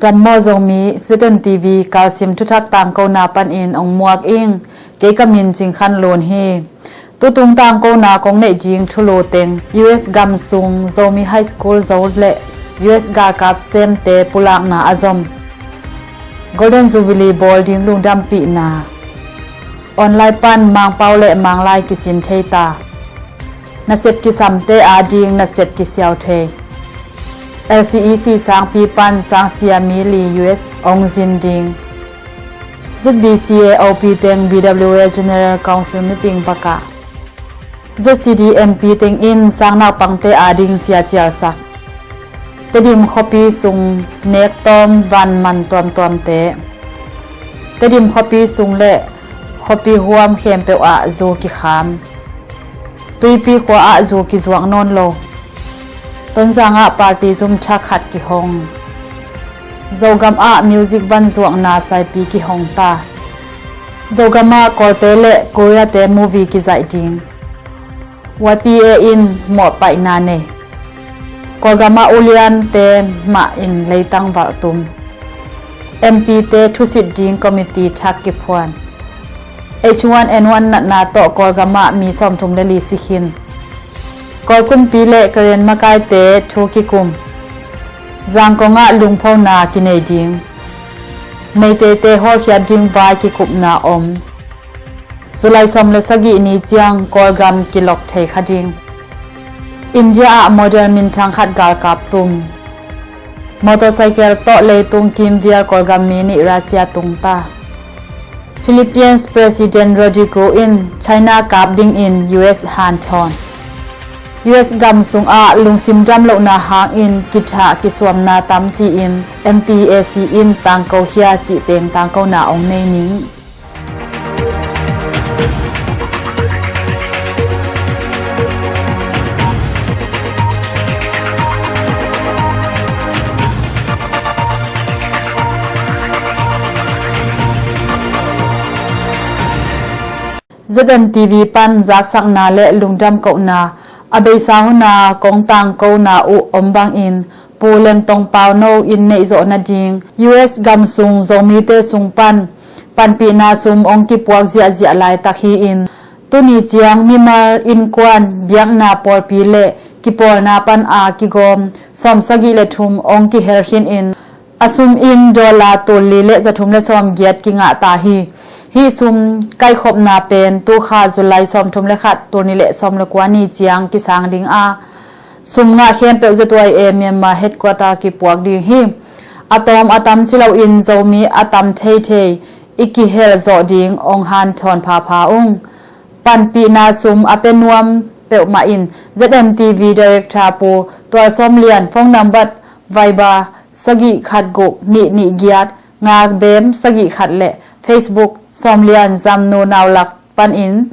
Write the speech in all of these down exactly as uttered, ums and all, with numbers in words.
Dam maw Zomi, Z N T V kalsim thuthak tangkona panin ong muak ing. Kei ka min Cing Khan Lun hi. Tutung tangkona kong neih ding thulu teng, U S gam sung Zomi High School zo le U S galkap semte pulakna a zom, Golden Jubilee bawl ding lungdampihna, online pan Mangpau le Manglai kisin thei ta. Nasep kisamte ading nasep kisiau thei. L C E C sangpi pan sangsia mi li U S ong zin ding. Z B C A O P teng B W A General Council meeting va kah. Z C D M P teng in sang naupangte ading sia cialsak. Tedim khuapi sung nek tawm van man tuamtuamte. Tedim khuapi sung le khuapi huam khempeuh ah zu kikham. Tuipi khua ah zu kizuak nawn lo. Tonzang ah party zum thak khat kihong. Zogam ah music van zuakna saipi kihong ta. Zogam ah Kawlte le Koreate movie kizaih ding. Y P A in mawhpaihna nei. Kawlgam ah uliante mah in leitang valh tum. M P te thusit ding committee thak kiphuan. H one N one natna tawh Kawlgam ah mi sawmthum le li si khin. Kawl kumpi le Karen makaite thu kikum. Zangkong ah lungphona kinei ding. Meiteite hawlkhiat ding vai kikupna om. July sawm le sagih ni ciang Kawlgam kilok thei kha ding. India ah model minthang khat galkap tum. Motorcycle tawh leitung kimvial Kawlgam mi nih Russia tung ta. Philippines President Rodrigo in China kap dingin U S hanthawn. U S gam sungah lungsim dam lohna hangin kithah kisuamna tam ci-in N T A C in tangko hia cih teng tangkona ong nei ning. Z N T V pan zaksakna le lungdam kohna, a beisa huna kong tangkona uh om bangin Pu Leng Tong Pau No in neihzawh nading U S gam sung Zomite sung pan panpihna sum ong kipuak ziahziah laitak hi-in, tuni ciang mimal, innkuan, biakna pawlpi le kipawlna pan a kigawm sawmsagih le thum ong kihel khin in, a sum in dollar tul li le zathum le sawmgiat kingah ta hi. Hih sum kaikhopna pen tukha July sawmthum le khat, tul nih le sawm le kua ni ciang kisang ding a, sum ngah khempeuh Z Y A Myanmar headquarter kipuak ding hi. A tawm a tam ci loin Zomi a tam theithei i kihel zawh ding ong hanthawn phapha ung. Panpihna sum a pe nuam peuhmah in Z N T V Director Pu Tual Sawm Lian phone number, Viber sagih khat guk nih nih giat, ngakbem sagih khat le Facebook Sawm Lian Zamnu Naulak panin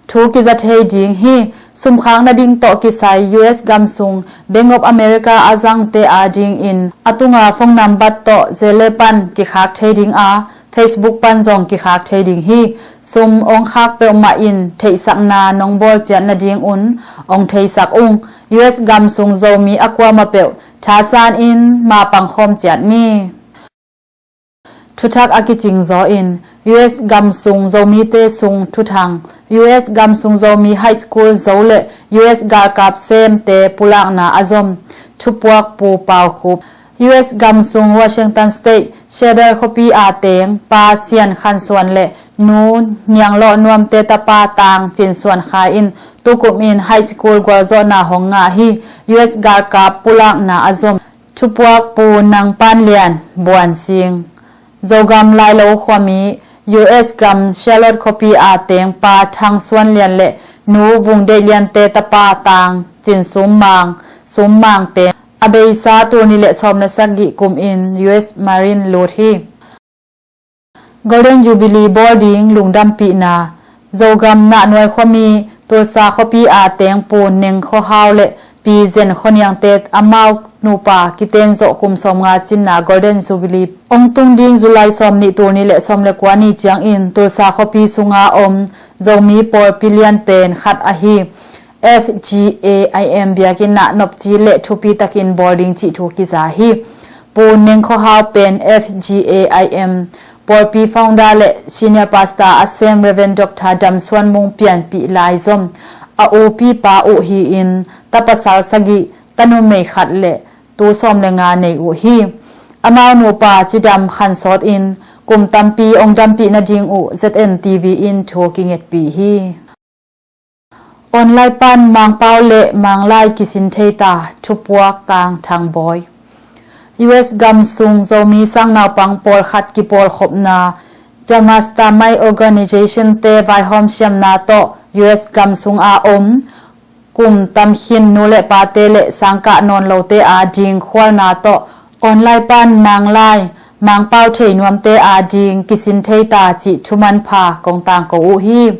thu kiza thei ding hi. Sumkhak nading tawh kisai U S gam sung Bank of America a zangte adingin a tunga phone number tawh Zelle pan kikhak thei ding a, Facebook pan zong kikhak thei ding hi. Sum ong khak peuhmah in theihsakna nong bawl ciat nadingun ong theisak ung. U S gam sung Zomi a kuamah peuh thasan in mapang khawm ciat ni. Thuthak a kicing zaw in, U S gam sung Zomite sung thuthang, U S gam sung Zomi High School zo le U S galkap semte pulakna a zom, thupuak Pu Pau Khup. U S gam sung Washington State, Seattle khuapi a teng Pa Sian Khan Suan le Nu Niang Lawh Nuamte tapa Tang Cin Suan Khai in tukum in high school gualzawhna hong ngah hi. U S galkap pulakna a zom, thupuak Pu Nang Pan Lian, Buan Sing. Zogam Lailo khuami, U S gam Charlotte khuapi a teng Pa Thang Suan Lian le Nu Vung Deih Liante tapa Tang Cin Sum Mang, Sum Mang pen a beisa tul nih le sawm le sagih kum in U S Marine lut hi. Golden Jubilee bawl ding lungdampihna. Zogam Nahnuai khuami, Tulsa khuapi a teng Pu Neng Khua Hau le Pi Zen Khua Niangte amau nupa kiten zawh kum sawmnga cinna Golden Jubilee ong tung ding July sawmnih, tul nih le sawm le kua ni ciangin Tulsa khuapi sunga om Zomi pawlpi lian pen khat ahi F G A I M biakinn ah nopci le thupi takin bawl ding cih thu kiza hi. Pu Neng Khua Hau pen F G A I M pawlpi founder le senior pastor a sem Rev. Doctor Dam Suan Mung pianpih laizom a upipa uh hi-in, tapasal sagih, tanumei khat le tu sawm le nga nei uh hi. Amau nupa cidam khansawt in kum tampi ong dampih nading uh Z N T V in thu kingetpih hi. Online pan Mangpau le Manglai kisin thei ta, thupuak Tang Thang Bawi. U S gam sung Zomi sangnaupang pawlkhat kipawlkhopna, The Mastermind Organization te vaihawm siamna tawh U S gam sung a om kum tam khin nu le pate le sangkah nawn lote a ding khualna tawh online pan Manglai, Mangpau thei nuamte a ding kisin thei ta cih thuman pha kong tangko uh hi.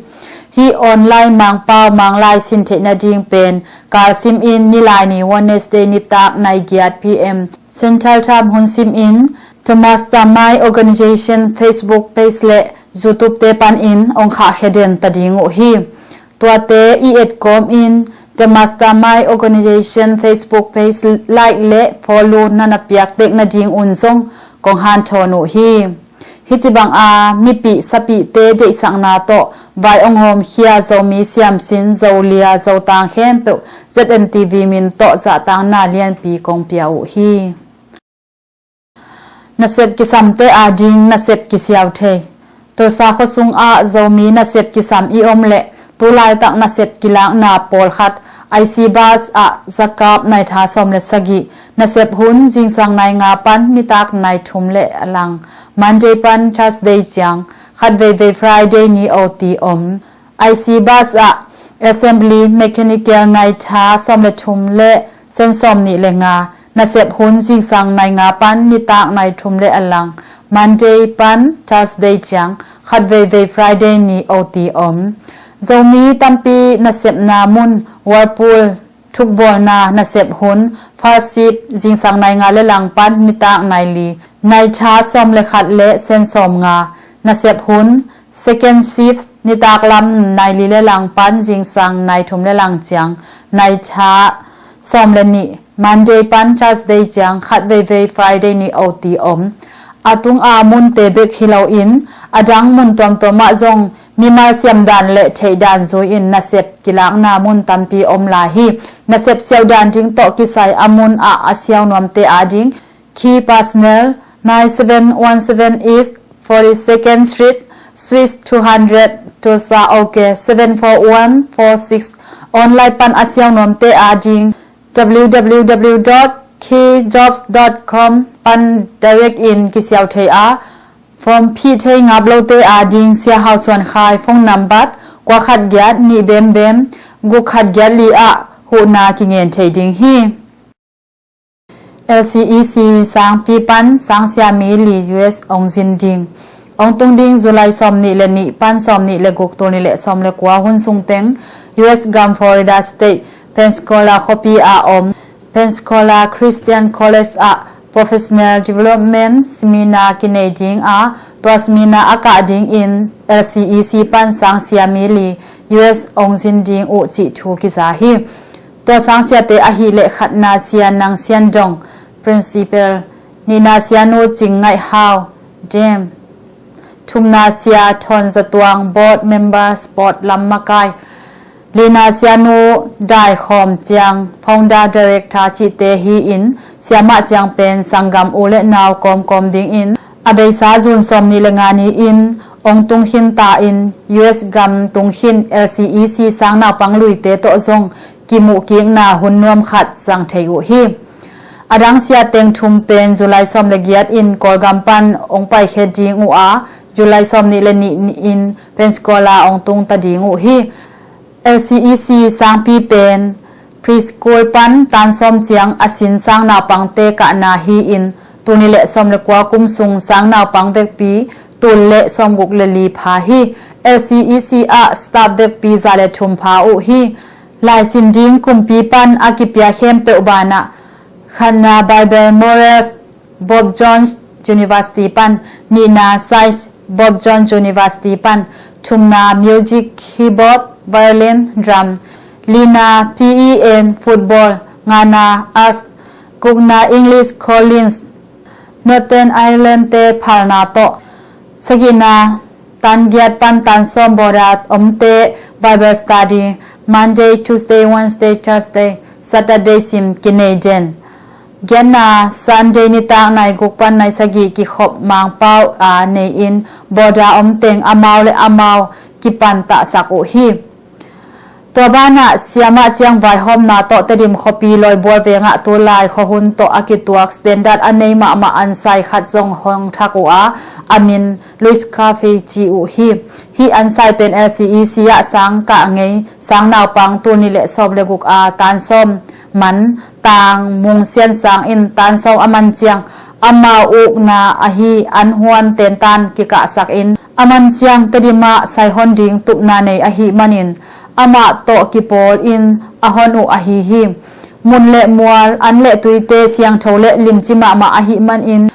Hih online Mangpau Manglai sin theih nading pen kalsim in Nilaini Wednesday nitak nai giat P M Central Time hun sim in The Mastermind Organization Facebook page le YouTube te pan in ong khahkhia den ta ding uh hi. Tuate i et kawm in The Mastermind Organization Facebook page like le follow na na piak tek nading un zong kong hanthawn uh hi. Hih ci bang a mipih sapihte deihsakna tawh vai ong hawmkhia Zomi siamsin, Zolia, Zotang khempeuh Z N T V min tawh zahtangna lianpi kong pia uh hi. Nasep kisamte a ding nasep kisiau thei. Tulsa khuasung ah Zomi nasep kisam i om le tulaitak nasep kilakna pawlkhat I C Bus ah zakap nai tha sawm le sagih, nasep hun zingsang nai nga pan nitak nai thum le a lang, Monday pan Thursday ciang, khatveivei Friday ni O T om. I C Bus ah Assembly Mechanical nai tha sawm le thum le sen sawm nih le nga, nasep hun zingsang nai nga pan nitak nai thum le a lang, Monday pan Thursday ciang, khatveivei Friday ni O T om. Zomi tampi nasepna mun Whirlpool thukbawlna nasep hun, first shift zingsang nai nga le lang pan nitak nai li, nai tha sawm le khat le sen sawm nga, nasep hun, second shift nitak lam nai li le lang pan zingsang nai thum le lang ciang, nai tha sawm le nih, Monday pan Thursday ciang, khatveivei Friday ni O T om. A tung a munte bek hi loin a dang mun tuamtuam ah zong mimal siamdan le theihdan zui-in nasep kilakna mun tampi om lai hi. Nasep siaudan ding tawh kisai a mun ah a siau nuamte a ding Key Personnel, nine seven one seven East forty-second Street, Suite two hundred, Tulsa, OK seven four one four six. Online pan a siau nuamte a ding W W W dot key jobs dot com pan direct in kisiau thei a, form phih thei ngap lote a ding Sia Hau Suan Khai phone number kua khat giat nih bem bem guk khat giat li ah huhna kingen thei ding hi. L C E C sangpi pan sangsia mi li U S ong zin ding. Ong tung ding July sawm nih le nih pan sawm nih le guk, tul nih le sawm le kua hun sung teng U S gam Florida State Pensacola khuapi a om Pensacola Christian College ah Professional Development Seminar kinei ding a, tua seminar a kah dingin L C E C pan sangsia mi li U S ong zin ding uh cih thu kiza hi. Tua sangsiate ahih leh khatna Sia Nang Sian Dong, Principal, nihna Sianu Cing Ngaih Hau, Dame, thumna Sia Thawn Za Tuang, Board Member, Sport lam makai, lina Sianu Dai Khawm Ciang, Founder Director cihte hi-in, siamah ciang pen sanggam u le nau kawmkawm dingin a beisa June sawm nih le nga ni-in ong tung khin ta in, U S gam tung khin L C E C sangnaupang luite tawh zong kimuhkikna hun nuam khat zang thei uh hi. A dang sia teng thum pen July sawm le giat in Kawlgam pan ong paikhia ding uh a, July sawm nih le nih in Pensacola ong tung ta ding uh hi. L C E C sangpi pen preschool pan tan sawm ciang a sin sangnaupangte kahna hi-in, tul nih le sawm le kua kum sung sangnaupang vekpi tul le sawmguk le li pha hi. L C E C ah staff vekpi za le thum pha uh hi. Laisin ding kumpi pan a kipia khempeuh banah, khatna Bible Morales, Bob Jones University pan, nihna Science, Bob Jones University pan, thumna Music, Keyboard, Violin, Drum, lina P E and Football, ngana Arts, gukna English, Collins, Northern Ireland te phalna tawh. Sagihna, tan giat pan tan sawm border omte Bible study, Monday, Tuesday, Wednesday, Thursday, Saturday sim kinei den. Giatna, Sunday nitak nai guk pan nai sagih kikhop Mangpau a nei-in border omteng amau le amau kipan tahsak uh hi. Tua banah siamah ciang vaihawmna tawh Tedim khuapi Lawibual vengah tulai khuahun tawh a kituak standard a nei mahmah ansai khat zong hong thak uh a, a min Louis Cafe ci uh hi. Hih ansai pen L C E C ah sang kah ngei sang naupang tul nih le sawm le guk a tan sawm man tang mung siansang in tan sawm a man ciang amau ukna ahi an huan tentan kikahsak in a man ciang Tedim ah sai hon ding tupna nei ahi manin amah tawh kipawl in a hon uh ahi hi. Mun le mual, an le tuite siangtho le limci mahmah ahi manin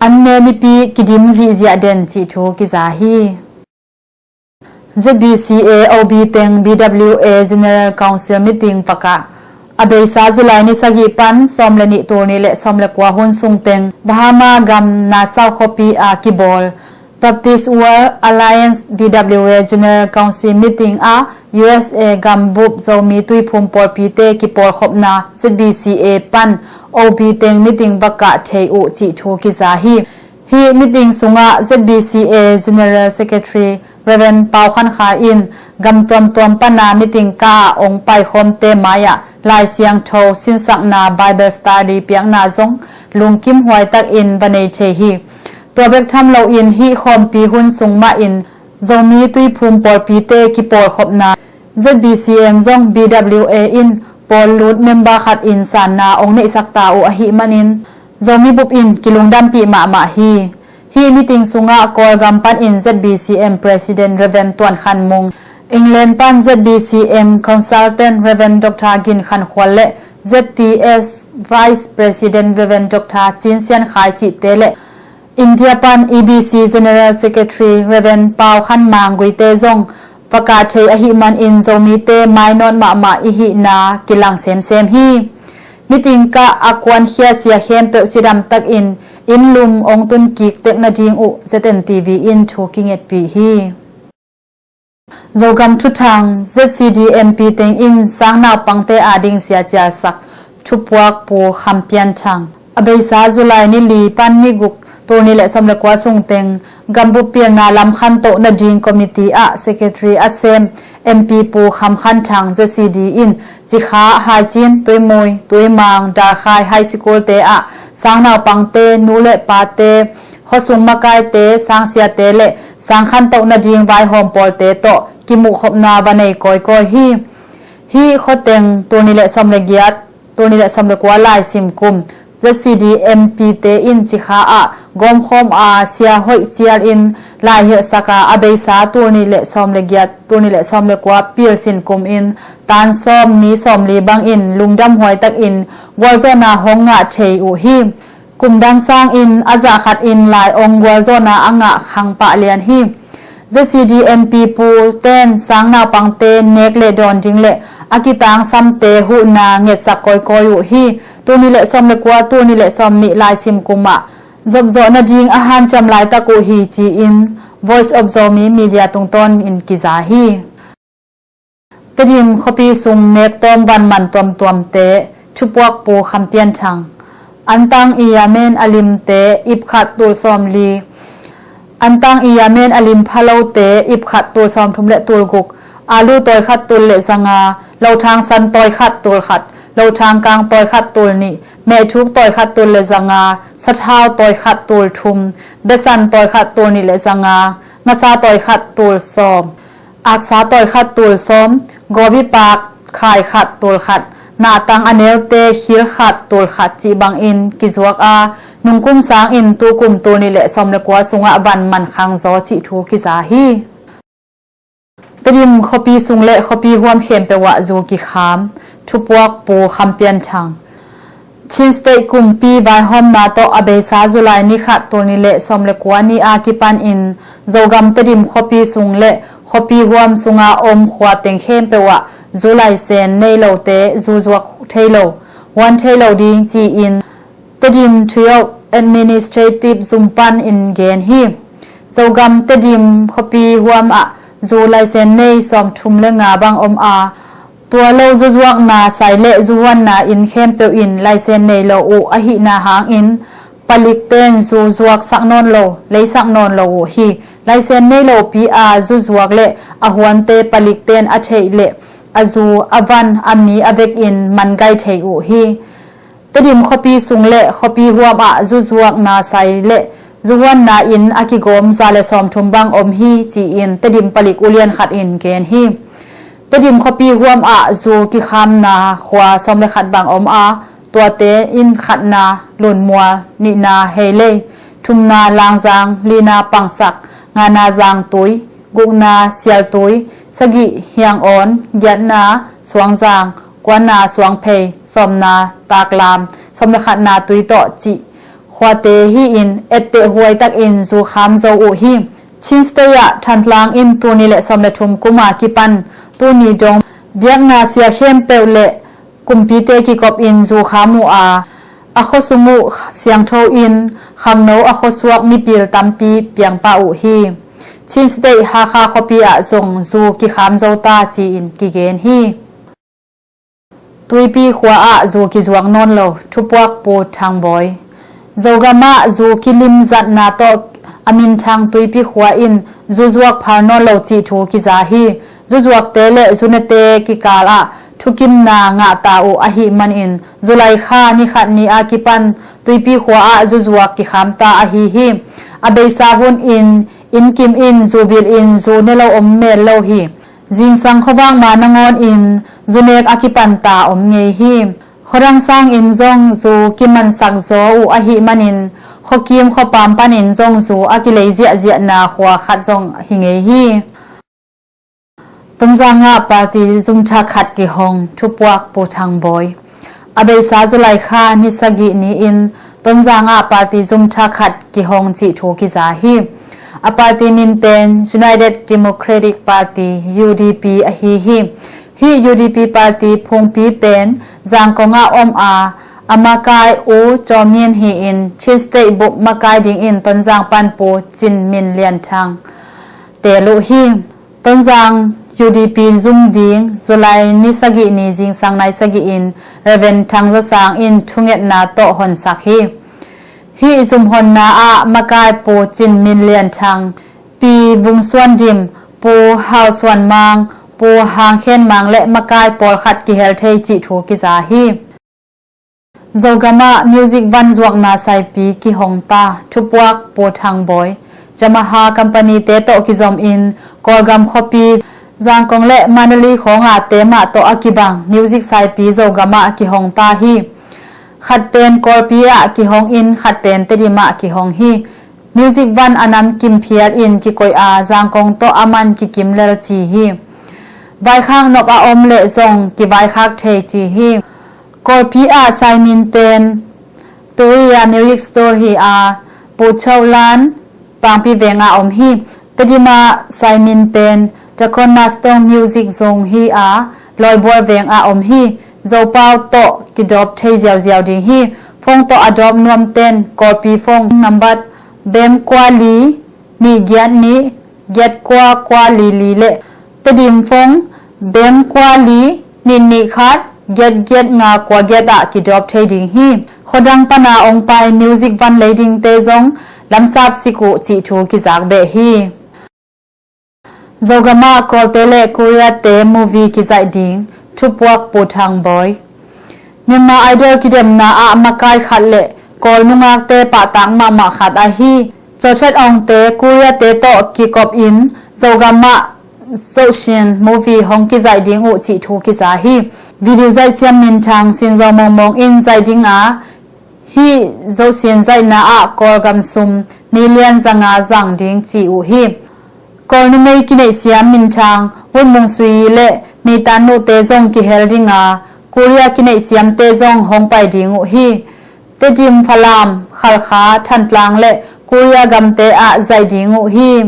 an ne mipi kidim zihziah den cih thu kiza hi. Z B C A O B teng B W A General Council meeting pakah. A beisa July ni sagih pan sawm le nih tul nih le sawm le kua hun sung teng Bahama gam Nassau khuapi a kibawl Baptist World Alliance B W A General Council meeting ah U S A gambup Zomi Tuiphum pawlpite kipawlkhopna Z B C A pan O B teng meeting bakah thei uh cih thu kiza hi. Hih meeting sungah Z B C A General Secretary Reverend Pau Khan Khai in gam tuamtuam pana meeting kah ah ong paikhawmte mai-ah Lai Siangtho sinsakna Bible study piakna zong lungkim huaitakin va nei thei hi. Tua bek tham loin hih khawmpi hun sung mahin Zomi Tuiphum pawlpite kipawlkhopna Z B C M zong B W A in pawl lut member khat in sanna ong neihsak ta uh ahi manin Zomi bup in kilungdampih mahmah hi. Hih meeting sungah Kawlgam panin Z B C M President Reverend Tuan Khan Mung, England pan Z B C M Consultant Reverend Doctor Gin Khan Khual le Z T S Vice President Reverend Doctor Cin Sian Khai cihte le India pan E B C General Secretary Reverend Pau Khan Mang Guite zong va kah thei ahi manin Zomite mainawt mahmah i hihna kilang semsem hi. Meeting kah a kuankhia sia khempeuh cidam takin inn lum ong tun kik tek nading uh Z N T V in thu kingetpih hi. Zogam thuthang Z C D M P teng in sang naupangte ading sia cialsak thupuak Pu Kham Pian Thang. A beisa July ni li pan ni guk tul nih le sawm le kua sung teng gambup pilna lam khantoh nading committee ah secretary a sem M P Pu Kham Khan Thang Z C D in Cikha, Haicin, Tuimui, Tuimang, Dalkhai High School te ah sang naupangte, nu le pate, khuasung makaite, sangsiate le sang khantoh nading vaihawm pawlte tawh kimuhkhopna va nei kawikawi hi. Hih khuateng tul nih le sawm le giat, tul nih le sawm le kua laisim kum Z C D M P te in Cikha ah gawmkhawm a sia hoih cial in lai hilhsak a, a beisa tul nih le sawm le giat, tul nih le sawm le kua pilsin kum in tan sawm mi sawmli bangin lungdam huaitakin gualzawhna hong ngah thei uh hi. Kum dang sangin a zah khatin lai ong gualzawhna a ngah khang pah lian hi. Z C D M P Pu ten sang naupangte nek le dawn ding le a kitangsamte huhna ngetsak kawikawi uh hi. Tul nih le sawm le kua, tul nih le sawm nih laisim kum ah zopzawh nading a hanciam laitak uh hi ci-in Voice of Zomi Media tungtawnin kiza hi. Tedim khuapi sung nek tawm van man tuamtuamte thupuak Pu Kham Pian Thang. Antang i yamen a limte ip khat tul sawmli. Antang i yamen a lim phalote ip khat tul sawmthum le tul guk. Alu tawi khat tul le zanga, lothang san tawi khat tul khat, lothang kang tawi khat tul nih, mehthuk tawi khat tul le zanga, sathau tawi khat tul thum, besan tawi khat tul nih le zanga, ngasa tawi khat tul sawm. Aksa tawi khat tul sawm, gawbi pak khai khat tul khat, nahtang a neute khil khat tul khat cih bangin kizuak a, nungkum sangin tukum tul nih le sawm le kua sungah van man khang zaw cih thu kiza hi. Tedim khuapi sung le khuapi huam khempeuh ah zu kikham thupuak Pu Kham Pian Thang. Chin State kumpi vaihawmna tawh a beisa July ni khat tul nih le sawm le kua ni a kipanin Zogam Tedim khuapi sung le khuapi huam sunga om khua teng khempeuh ah zu laisen nei lote zu zuak thei lo, huan thei lo ding ci-in Tedim Thuiok Administrative zum pan in gen hi. Zogam Tedim khuapi huam ah zu laisen nei sawmthum le nga bang om a, tua lo zuzuakna sai le zuhuanna inn khempeuh in laisen nei lo uh ahihna hangin, palikten zu zuaksak nawn lo, leisak nawn lo uh hi. Laisen nei lopi a zuzuak le a huante palikten a theih le a zu a van a mi a vekin man gai thei uh hi. Tedim khuapi sung le khuapi huam ah zuzuakna sai le zuhuanna inn a kigawm za le sawmthum bang om hi, ci-in Tedim palik ulian khat in gen hi. Tedim khuapi huam ah zu kikhamna khua sawm le khat bang om a, tuate in khatna Lunmual, nihna Heilei, thumna Langzang, lina Pangsak, ngana Zangtui, gukna Sialtui, sagih Hiangawn, giatna Suangzang, kuana Suangphei, sawmna Taklam, sawm le khatna Tui tawh cih khuate hi-in etteh huai takin zu kham zo uh hi. Chin State ah Thantlang in tuni le sawm le thum kuma kipan tuni dong biakna sia khempeuh le kumpite kikopin zu kham uh a, a khuasung uh siangtho in khangno a khuasuak mipil tampi piangpah uh hi. Chin State Hakha khuapi ah zong zu kikham zo ta ci-in kigen hi. Tuipi khua ah zu kizuak nawn lo, thupuak Pu Thang Bawi. Zogam ah zu kilimzatna tawh a minthang Tuipi khua in zu zuak phal nawn lo cih thu kiza hi. Zuzuakte le zunate kikal ah thukimna ngah ta uh ahih manin July kha ni khat ni a kipan Tuipi khua ah zuzuak kikham ta ahi hi. A beisa hun in inn kim in zu bil in zu ne lo om mel lo hi. Zingsang khuavak ma nangawn in zu nek a kipan ta om ngei hi. Khuadang sangin zong zu kimansak zaw uh ahih manin khuakim khuapam panin zong zu a kilei ziahziahna khua khat zong hi ngei hi. Tonzang ah party zumthak khat kihong, thupuak Pu Thang Bawi. A beisa July kha ni sagih ni-in Tonzang ah party zumthak khat kihong cih thu kiza hi. A party min pen United Democratic Party, U D P, ahi hi. Hih U D P party phungpi pen Zangkong ah om a, a makai U Chaw Min hi-in Chin State bup makai dingin Tonzang pan Pu Cin Min Lian Thang teel uh hi. Tonzang U D P zum ding July ni sagih ni zingsang nai sagih in Reverend Thang Za Sang in thungetna tawh honsak hi. Hih zumhonna ah makai Pu Cin Min Lian Thang, Pi Vung Suan Dim, Pu Hau Suan Mang, Pu Hang Khen Mang le makai pawlkhat kihel thei cih thu kiza hi. Zogam ah music van zuakna saipi kihong ta, thupuak Pu Thang Bawi. Yamaha company te tawh kizom in Kawlgam khuapi Zangkong le Mandalay khawng ah te mah tawh a kibang music saipi Zogam ah kihong ta hi. Khat pen Kawlpi ah kihong in khat pen Tedim ah kihong hi. Music van a nam kim phial in kikoih a, Zangkong tawh a man kikim lel ci hi. Vaikhak nop a om leh zong kivaikhak thei ci hi. Kawlpi ah sai min pen Turia Music Store hi a, Pu Chau Lan, Pangpi veng ah om hi. Tedim ah sai min pen Dragon Master Music Zone hi a, Lawibual veng ah om hi. Zopau tawh kidawp thei ziauziau ding hi. Phone tawh a dawp nuamten Kawlpi phone nambat bem kua li nih giat nih giat kua kua li li le Tedim phone bem kua li nih nih khat giat giat nga kua giat ah kidawp thei ding hi. Khuadang pana ong pai music van lei dingte zong lamsap sik uh cih thu kizak beh hi. Zogam ah Kawlte le Korea te movie kizaih ding, thupuak Pu Thang Bawi. Myanmar Idol kidemna ah makai khat le Kawl nungakte pahtak mahmah khat ahi Chawthet Aung te Korea te tawh kikop in Zogam ah Zohsin movie hong kizaih ding uh cih thu kiza hi. Video zaihsiam minthang Sinzo Mongmong in zaih ding a, hih Zohsin zaihna ah Kawlgam sum million zanga zang ding ci uh hi. Kawl numei kineihsiam minthang Vun Mung Sui le Mei Tan Nuh te zong kihel ding a, Korea kineihsiamte zong hong pai ding uh hi. Tedim, Falam, Khalkha, Thantlang le Korea gamte ah zaih ding uh hi.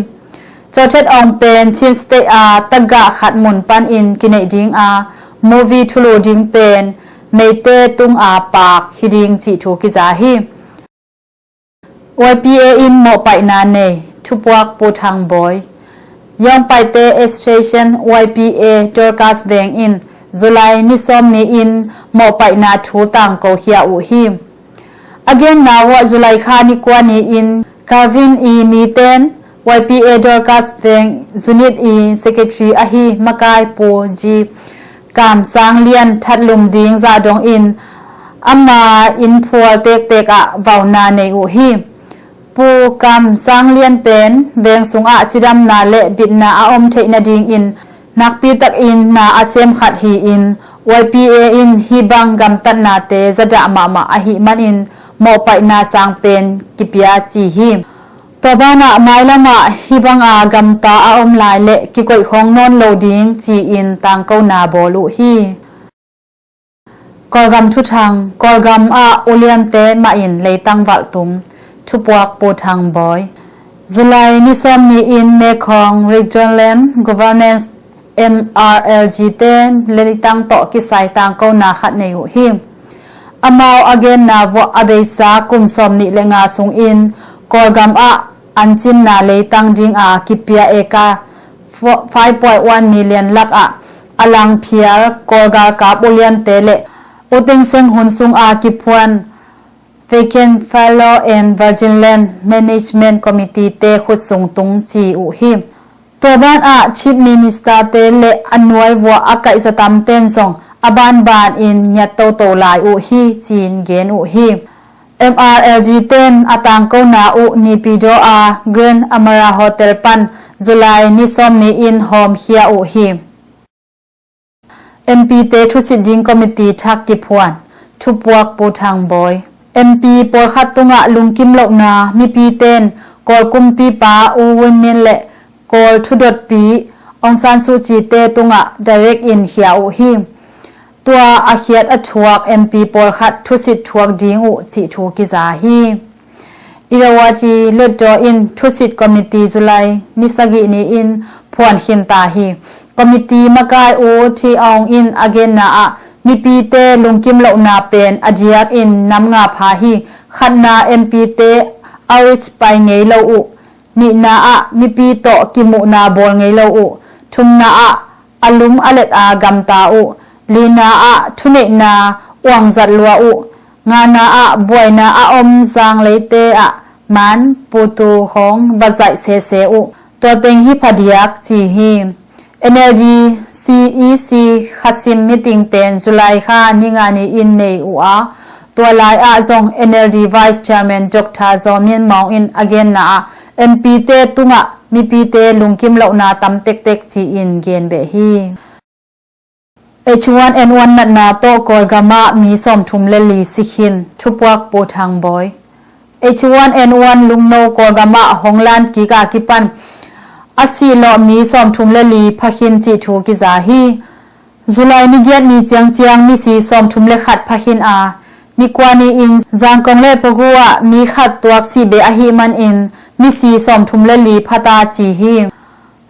Chawthet Aung pen Chin State a tagah khat mun panin kineih ding a, movie thulu ding pen Meite tung a paak hi ding cih thu kiza hi. Y P A in mawhpaihna nei, thupuak Pu Thang Bawi. Young Paite Association, Y P A, Dorcas Veng in July ni sawm ni-in mawhpaihna thu tangko khia uh hi. A genna uah July kha ni kua ni-in Calvin i miten Y P A Dorcas Veng Unit i Secretary ahi makai Pu G Kam Sang Lian that lum ding zah dongin ama inn phual tektek ah vauna nei uh hi. Pu Kam Sang Lian pen veng sungah cidamna le bitna a om theih nadingin nakpi takin na a sem khat hi-in, Y P A in hih bang gamtatnate zadah mahmah ahih manin mawhpaihna sang pen kipia ci hi. Tua banah mailamah hih banga gamta a om lai le kikoih khong nawn lo ding ci-in tangkona bawl uh hi. Kawlgam thuthang. Kawlgam ah uliante mah in leitang valhtum, thupuak Pu Thang Bawi. July ni sawm ni-in Mekhong Regional Land Governance, M R L G te leitang tawh kisai tangkona khat nei uh hi. Amau a genna uah a beisa kum sawm nih le nga sungin Kawlgam ah an cinna leitang dinga kipia eka five point one million lakah a langphial Kawl galkap uliante le U Thein Sein hun sunga kiphuan Vacant Fallow and Virgin Land Management Committee te khut sung tung ci uh hi. Tua banah Chief Minister te le a nuai uah a kaihza tamten zong a banbanin ngiat toto lai uh hi ci-in gen uh hi. M R L G ten a tangkona uh Naypyidaw a Grand Amara Hotel pan July ni sawm ni-in hawmkhia uh hi. M P te thusit ding committee thak kiphuan, thupuak Pu Thang Bawi. M P pawlkhat tungah lungkim lohna mipiten Kawl kumpipa U Win Myint le Kawl thudotpi Aung San Suu Kyi te tungah direct in khia uh hi. Tua a khiat a thuak M P pawlkhat thusit thuak ding uh cih thu kiza hi. Irrawaddy Hluttaw in thusit committee July ni sagih ni-in phuan khinta hi. Committee makai U Thi Aung in a genna ah mipite lungkim lohna pen a diakin nam nga pha hi. Khatna, M P te outreach pai ngei lo uh. Nihna ah mipi tawh kimuhna bawl ngei lo uh. Thumna ah a lum a let a gamta uh. Lina ah thuneihna uangzat lua uh. Ngana ah buaina a om zangleite ah man putu khawng va zaih sese uh. Tua teng hi phadiak ci hi. N L D C E C khasim meeting pen July kha ni nga ni-in nei uh a, tua lai ah zong N L D Vice Chairman Doctor Zaw Min Maung in a genna ah M P te tungah mipite lungkim lohna tam tektek ci-in gen beh hi. H one N one natna tawh Kawlgam ah mi sawmthum le li si khin, thupuak Pu Thang Bawi. H one N one lungno Kawlgam ah hong lan kik a kipan a sihlawh mi sawmthum le li pha khin cih thu kiza hi. July ni giat ni ciangciang misi sawmthum le khat pha khin a, ni kua ni-in Zangkong le Pagu ah mi khat tuak sih beh ahih manin misi sawmthum le li pha ta ci hi.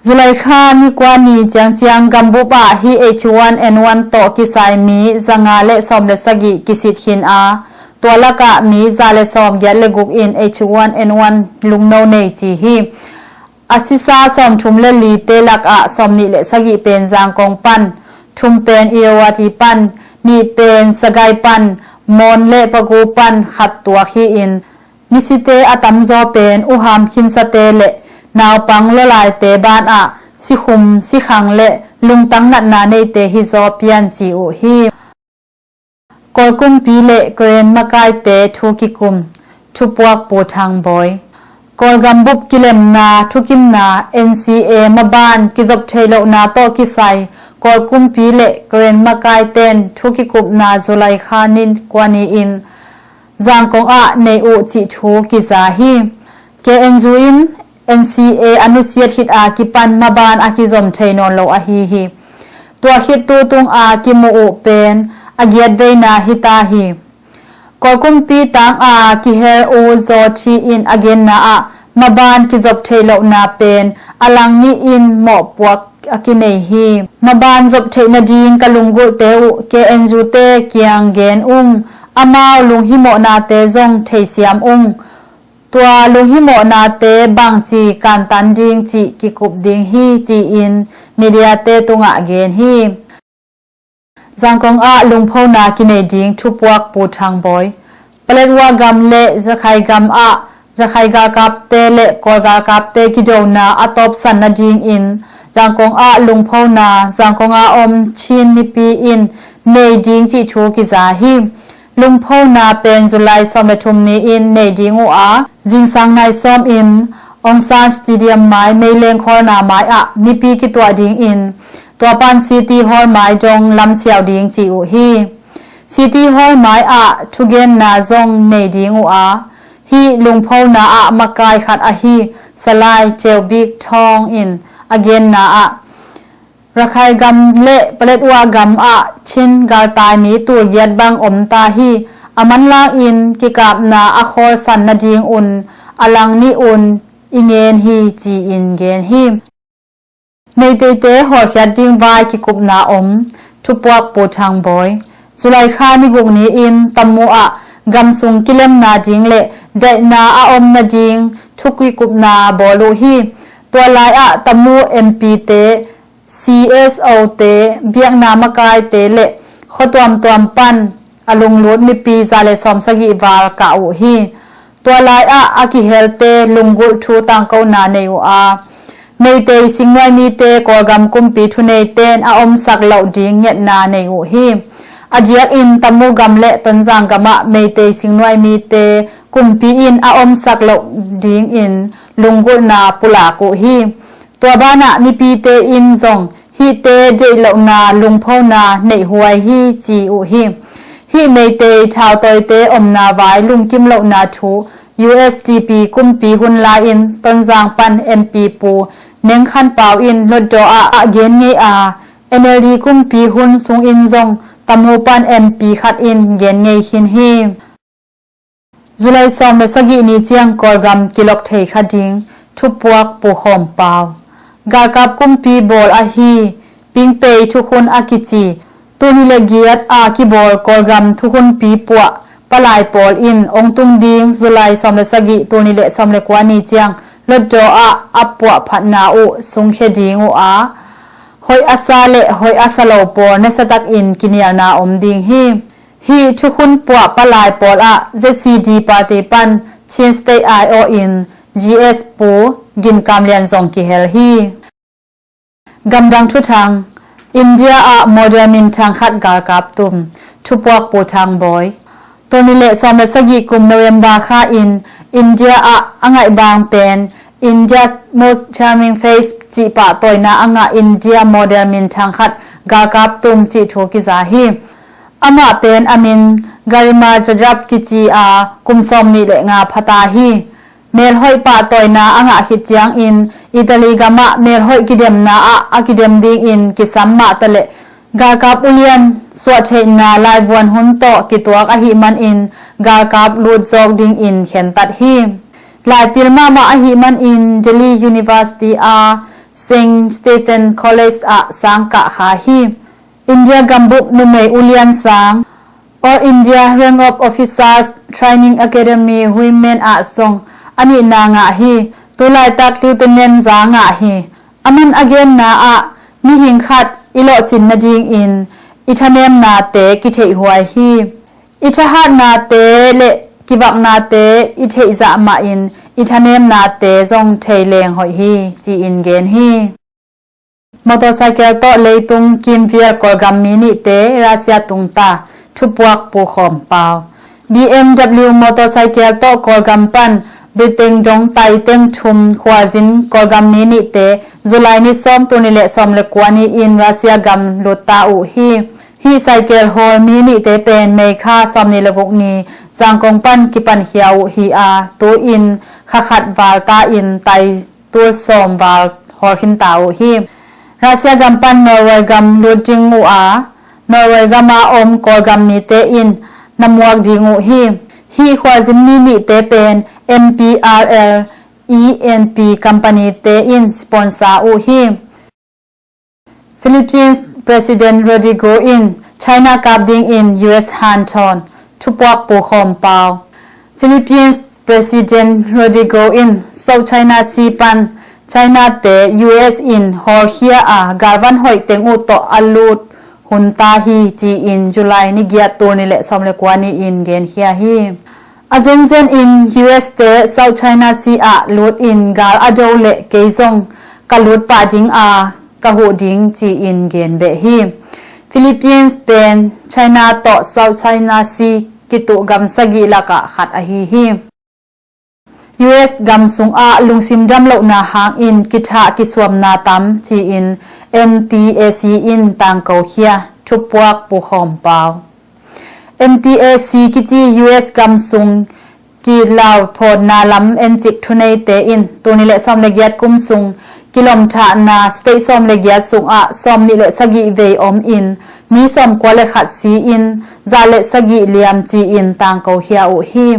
July kha ni kua ni ciangciang gambup ah hih H one N one tawh kisai mi zanga le sawm le sagih kisit khin a, tua lakah mi za le sawm giat le guk in H one N one lungno nei ci hi. A sisa sawmthum le lite lakah sawmnih le sagih pen Zangkong pan, thum pen Irrawaddy pan, nih pen Sagaing pan, Mon le Pagu pan khat tuak hi-in, misite a tamzaw pen uham khinsate le naupang lawlaite banah sikhum sikhang le lungtang natna neite hizaw pian ci uh hi. Kawl kumpi le Karen makaite thu kikum, thupuak Pu Thang Bawi. Kawlgam bup kilemna thukimna N C A maban kizop thei lohna tawh kisai Kawl kumpi le Karen makaiten thu kikupna July kha ni kua ni-in Zangkong ah nei uh cih thu kiza hi. K N U in N C A a nusiat khit a kipan maban a kizom thei nawn lo ahi hi. Tua khit tu tung a kimu uh pen a giat veina hi ta hi. Kawl kumpi tang a kihel uh Zaw Thi in a genna ah maban kizop thei lohna pen a lang nih in mawhpuak a kinei hi. Maban zop theih nading ka lunggulhte uh K N U te kiang gen ung, amau lunghimawhnate zong theisiam ung. Tua lunghimawhnate bangci kantan ding cih kikup ding hi ci-in mediate tungah gen hi. Zangkong ah lungphona kinei ding thupuak Pu Thang Bawi. Paletwa gam le Rakhine gam ah Rakhine galkapte le Kawl galkapte kidona a tawpsan nadingin Zangkong ah lungphona Zangkong a om Chin mipi in nei ding cih thu kiza hi. Lungphona pen July sawm le thum ni-in nei ding uh a, zingsang nai sawm in Aung San Stadium mai meileng khawlna mai ah mipi kituah dingin tua pan City Hall mai dong lamsiau ding ci uh hi. City Hall mai ah thugenna zong nei ding uh a, hih lungphona ah makai khat ahi Salai Cheu Bik Thawng in a genna ah, Rakhine gam le Paletwa gam ah Chin galtai mi tulgiat bang om ta hi. A manlangin kikapna a khawlsan nadingun a lang nih un i ngen hi ci-in gen hi. Meiteite hawlkhiat ding vai kikupna om thupuak Pu Thang Bawi. July kha ni guk ni-in Tamu ah gamsung kilemna ding le daihna a om nading thukikupna bawl uh hi. Tua lai ah Tamu M P te, C S O te, biakna makaite le khua tuamtuam pan a lunglut mipi za le sawm sagih val kah uh hi. Tua lai ah a kihelte lunggulh thu tangkona nei uh a, Meitei singnuai mite Kawlgam kumpi thuneiten a omsak loh ding ngetna nei uh hi. A diakin Tamu gam le Tonzang gam ah Meitei singnuai mite kumpi in a omsak loh dingin lunggulhna pulak uh hi. Tua banah mipite in zong hihte deihlohna lungphona neihhuai hi ci uh hi. Hih Meitei thautawite omna vai lungkim lohna thu U S D P kumpi hun lai-in Tonzang pan M P Pu Neng Khan Pau in Hlutdaw ah a gen ngei a, N L D kumpi hun sungin zong Tamu pan M P khat in gen ngei khin hi. July sawm le sagih ni ciang Kawlgam kilok thei kha ding thupuak Pu Khawm Pau. Galkap kumpi bawl ahi Pingpei thukhun a kici tul nih le giat a kibawl Kawlgam thukhunpi puah palai pawl in ong tung ding July sawm le sagih tul nih le sawm le kua ni ciang Hlutdaw ah a puahphatna uh sungkhia ding uh a, hoih a sa le hoih a sa lo pawl nasiatakin kinialna om ding hi. Hih thukhun puah palai pawl ah Z C D party pan Chin State I O in G S Pu Gin Kam Lian zong kihel hi. Gamdang thuthang. India ah model minthang khat galkap tum thupuak Pu Thang Bawi. Tul nih le sawm le sagih kum November kha in India ah a ngaih bang pen India's most charming face cih pahtawina a ngah India model minthang khat galkap tum cih thu kiza hi. Amah pen a min Garima Jadhav kici a, kum sawm nih le nga phata hi. Melhoih pahtawina a ngah khit ciangin Italy gamah melhoih kidemna ah a kidem dingin kisam mahtaleh galkap ulian suahtheihna laivuan hun tawh kituak ahih manin galkap lutzawk dingin khentat hi. Laipil mahmah ahih manin Delhi University a Saint Stephen College ah sangkah kha hi. India gambup numei ulian sang All India Rank of Officers Training Academy Women ah zong a nihna ngah hi. Tulaitak lieutenant za ngah hi. Aman a genna ah mihing khat i lawhcin nadingin i thanemnate kitheihhuai hi. I thahatnate le kivaknate i theihzah mahin i thanemnate zong thei leng hoih hi ci-in gen hi. Motorcycle tawh leitung kimvial Kawlgam mi nihte Russia tungta thupuak Pu Khawm Pau. B M W motorcycle tawh Kawlgam pan Britain dong taiteng thum khuazin Kawlgam mi nihte July ni sawm tul nih le sawm le kua ni-in Russia gam lutta uh hi. Hih cycle hawl mi nihte pen May kha sawm nih le guk ni Zangkong pan kipankhia uh hi a, tu-in kha khat val ta-in tai tul sawm val hawl khinta uh hi. Russia gam pan Norway gam lut ding uh a, Norway gama om Kawlgam mite in na muak ding uh hi. Hih khuazin mi nihte pen M P R L, E N P company te in sponsor uh hi. Philippines President Rodrigo in China kap dingin U S hanthawn thupuak Pu Khawm Pau. Philippines President Rodrigo in South China Sea pan China te U S in hawlkhia a galvan hoih teng uh tawh a lut hun ta hi ci-in July ni giat tul ni le sawm le kua ni-in genkhia hi. A zenzen in U S te South China Sea ah lut in gal a do le kei zong ka lut pah ding a ka huh ding ci-in gen beh hi. Philippines pen China tawh South China Sea kituh gam sagih lakah khat ahi hi. U S gam sungah lungsim damlohna hangin kithah kisuamna tam ci-in N T A C in tangkokhia. Thupuak Pu Khawm Pau. N T A C kici U S gam sung kilauphawnna lam encik thuneite in tul ni le sawm le giat kum sung kilawmthahna state sawm le giat sungah sawm nih le sagih vei om in mi sawm kua le khat si in za le sagih liam ci-in tangkokhia uh hi.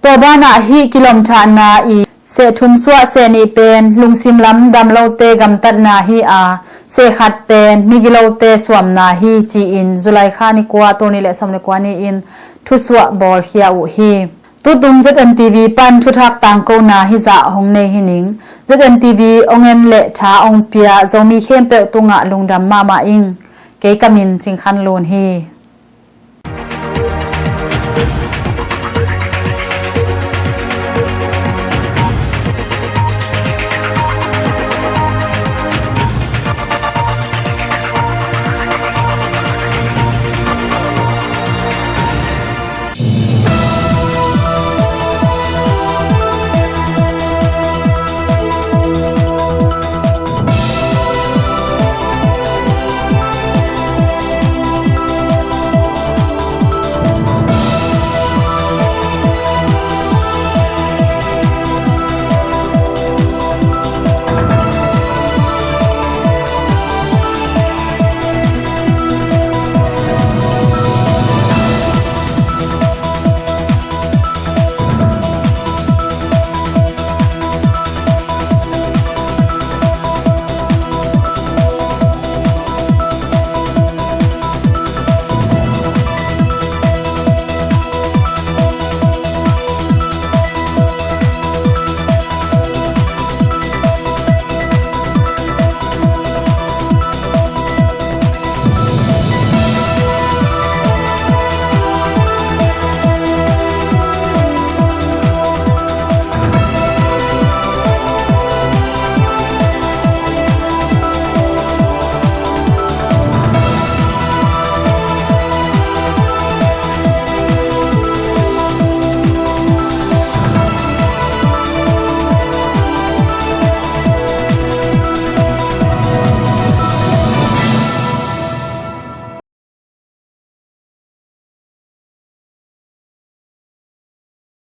Tua banah hih kilawmthahna i seh thum suah seh nih pen lungsim lam damlote gamtatna hi a, seh khat pen migilote suamna hi ci-in July kha ni kua tul ni le sawm le kua ni-in thusuah bawlkhia uh hi. Tutung Z N T V pan thuthak tangkona hizah hong nei hi ning. Z N T V ong en le tha ong pia Zomi khempeuh tungah lungdam mahmah ing. Kei ka min Cing Khan Lun hi.